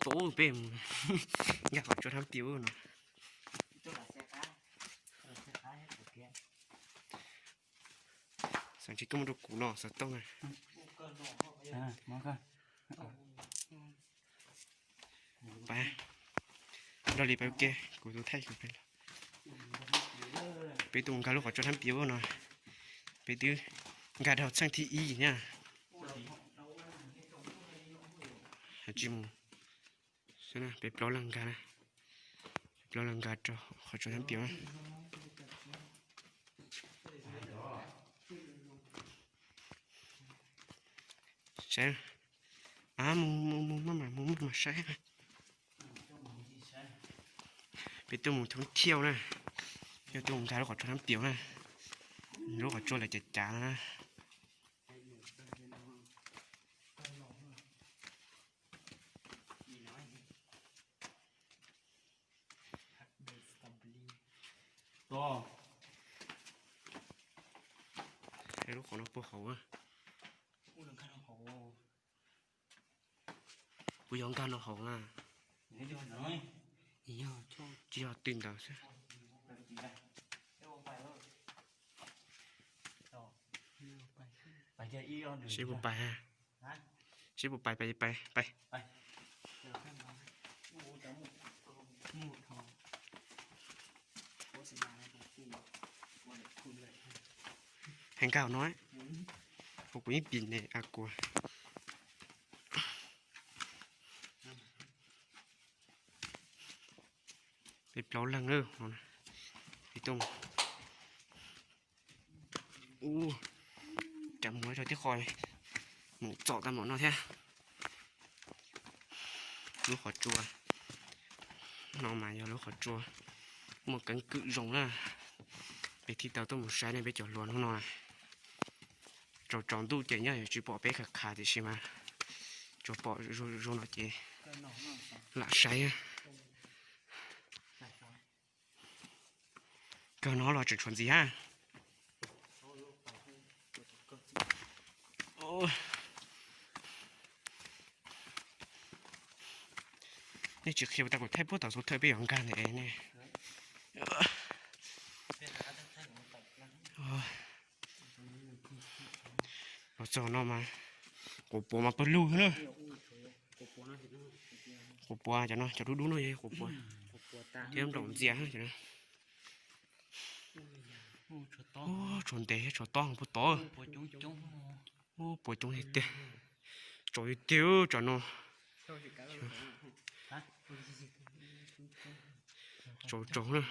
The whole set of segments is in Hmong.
Tus peb mus nkag qhov tsua thab pias no. Xav ntshe koj mus rau kuv no xov tooj na. Pab, nrog li pab ua ke, kuv tus thaij kuv peb los. Peb tuaj mus nkag lub qhov tsua thab pias no, peb twb nkag dhau txheej thib ib na. Tsis mus peb plaub leeg nkag na, peb plaub leeg nkag rau qhov tsua thab pias na. Saib, mus mus mus maj mam mus maj mam saib. Peb tuaj mus thoob thiauj na, yog tuaj mus nkag lub qhov tsua thab pias na, lub qhov tsua lawv cav cav na. Lub qhov no puag hauv. Kuv yuav nkag no hauv na. Tsis yog twg ntawd xwb. Seb puas pais, seb puas pais, pais, pais, pais. Heev nkag no, kuv yeej pim ne a kuv. Peb plaub leeg na, peb tuaj mus. Ua cas mus rau tib qho mus txom tau npaum no thiab. Lub qhov tsua no mas yog lub qhov tsua muaj keeb kwm zoo na. Peb thiaj tau tuaj mus saib nej peb cov hluas hnub no. Tsaus tsaus ntuj ces nyob yuav tsis pom peb khav khav tiam sis mas tsuas pom zoo no ces lam saib. Kawg no los tseem tshuav ntxiv hab. Nej tsis qhia tas kuv thaij puag tom xub thawj peb yuav nkag ntawm ne. Los txog no mas quav puav mas pawg lug na. Quav puav cov no, cov dub dub no yog quav puav thiab nplaum ntxias. Tshuav ntev tshuav tob puag tod. Puav coob tiag tiag. Tsaus tiag tiag tsam no. Tsaus tsaus na.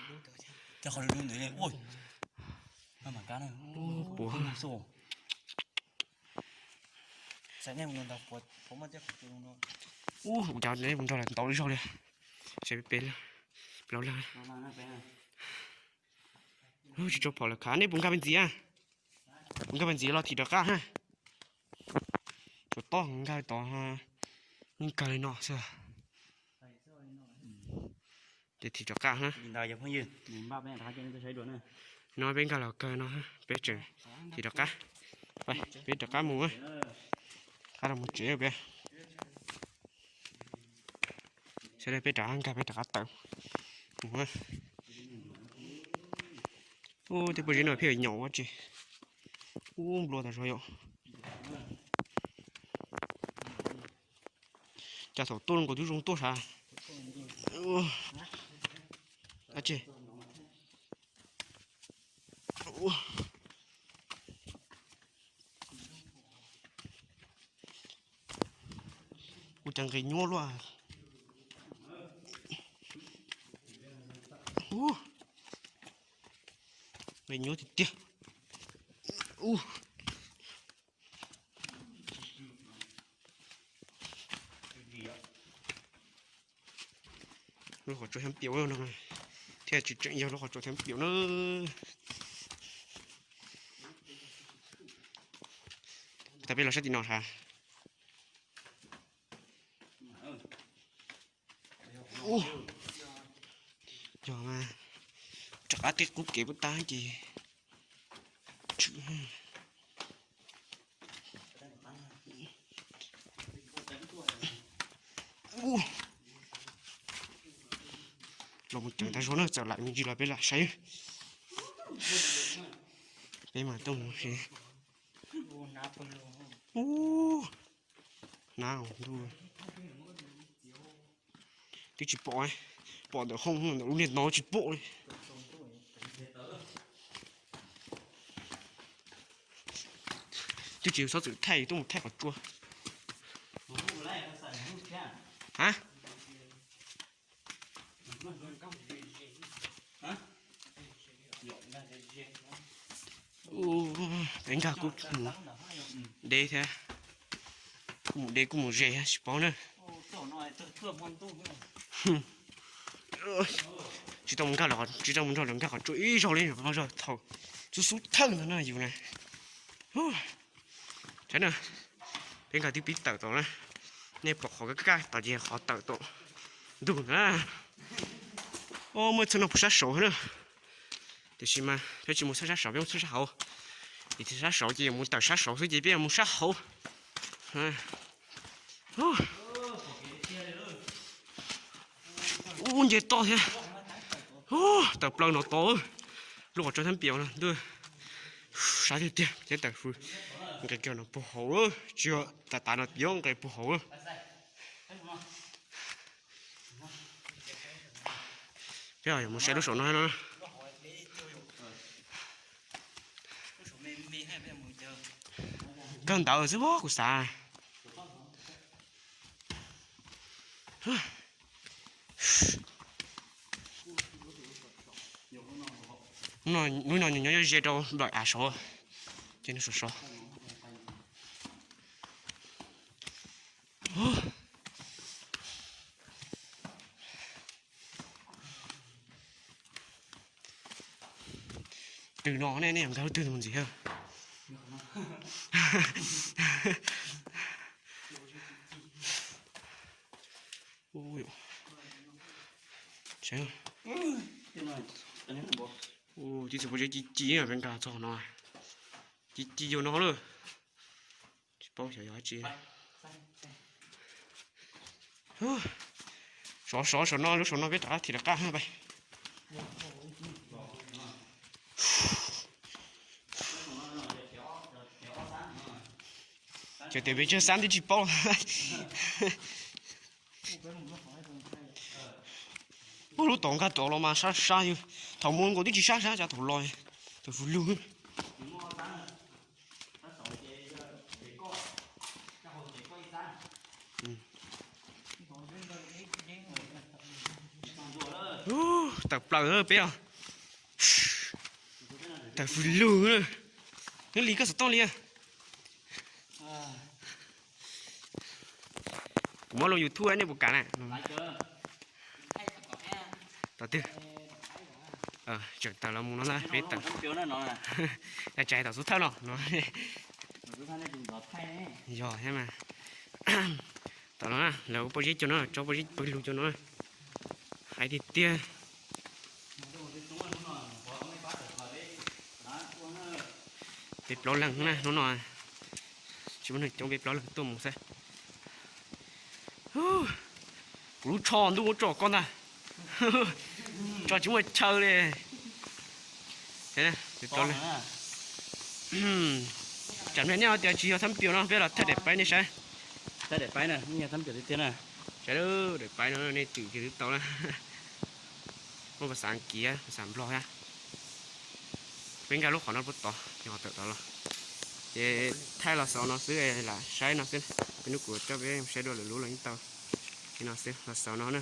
Puav. Ub, ua cas nej mus nrog lawv ntau zaug li. Seb peb plaub leeg. Tsis tshua pom lawv khav, nej puas nkag pes ntxiv? Puas nkag pes ntxiv los thim rov qab ha. Tsuas tob nkag tod, nkag li no xwb. Ces thim rov qab na. No peb nkag los kawg no, peb tseem thim rov qab. Peb rov qab mus, qab rau mus tsev peb. Sawv daws peb rov qab nkag peb rov qab tawm mus. Ub, tej pob zeb no pheej nyaum ua tsi. Ub, nplua tas zog yom. Cas thaum tuaj nkaus twb zoo tuaj sav. Dab tsi? Ua cas nqis nyuaj luaj. Nqis nyuaj tiag tiag. Lub qhov tsua thab pias no thiaj tsis tseem yog lub qhov tsua thab pias na. Tas peb los sab tim no sav. Ub, yog mas rov qab tej qub kev puag ta ces tshwm. Ub, Mus ceev tag zog na, txawm lam me ntsis los peb lam saib. Peb mas tuaj mus si. Ub, hnab ntuj, twb tsis pom, pom ntawm hoob ntawm lub niag no tsis pom li. Twb tsis txhob txwm thaij, tuaj mus thaij qhov tsua. Ha? Peb nkag kuj mus deb thiab, kuj mus deb kuj mus ze thiab tsis paub na. Tsis tau mus nkag, tsis tau mus nrog lawv nkag qhov tsua ib zaug li, zog thaum xub xub thawj ntag na yus na. Saib na, peb nkag twb pib tawm tom na, nej pom qhov kaj kaj tom ces qhov tawm tom ntug ntag na. Muaj txhua no puag sab saud na, tiam sis mas peb tsis mus txog sab saud, peb mus txog sab hauv. Ces sab saud ces yuav mus tawm sab saud xwb ces peb yuav mus sab hauv. Ub, nce toj thiab. Tawm plaws no tod, lub qhov tsua thab piam no ntuj, sab tiag tiag thiab tawm fws, nqes kiag no puag hauv, tsis yog tav tav no yuav nqes puag hauv. Peb yuav mus saib lub saum no no. Kawg ntawd xwb kuv xav. Lub no nyob ze rau nplaim av saud, ces nws sov sov. Twg no ne, nej yuav nkag lub twg mus ntxiv? Ub, txiv txiv pob zeb ci ci, peb nkag txog no, ci ci yus no lawm. Tsis paub xyov yog dab tsi. Sov sov saum no, lub saum no peb rov qab thim lawv qab pais. Cov tias peb tsawg xab twb tsis paub. Ub, lub tod nkag tod los mas sab sab yus. Thaum mus nkaus twb tsis sab sab, cas thaum los thaum fws lug. Tawm plaws peb os. Tawm fws lug. Nyob li koj xov tooj li. Kuv muab lub YouTube nej puas kam na. Tom twg? Tseem tawm los mus no na, peb tawm. Ua cas tom xub thawj no no. Yog thiab mas. Tom no na, lawv ua pob zeb cov no, tso pob zeb pawg lug cov no. Hais tiag tiag. Peb plaub leeg na hnub no. Tsis muaj neeg coob, peb plaub leeg tuaj mus xwb. Kuv lub tsho ntuj muab tso koj ntag. Tso tsis muaj chaw li. Peb plaub leeg. Tsam nej tias tsis yog thab piam no peb los thaij daim paib nej saib. Thaij daim paib na, nej yog thab piam tiag tiag na. Saib daim paib no nej twm kiag twb tau na. Muaj pas xav Kiv, pas xav Nplog thiab. Peb nkag lub qhov no puag tod, nws ho tawm tod los. Ces thaij los xaus no xwb, lam saib no xwb. Peb hnub kuv coj peb saib dua lwm lub los yeej tau. Li no xwb, los xaus no na.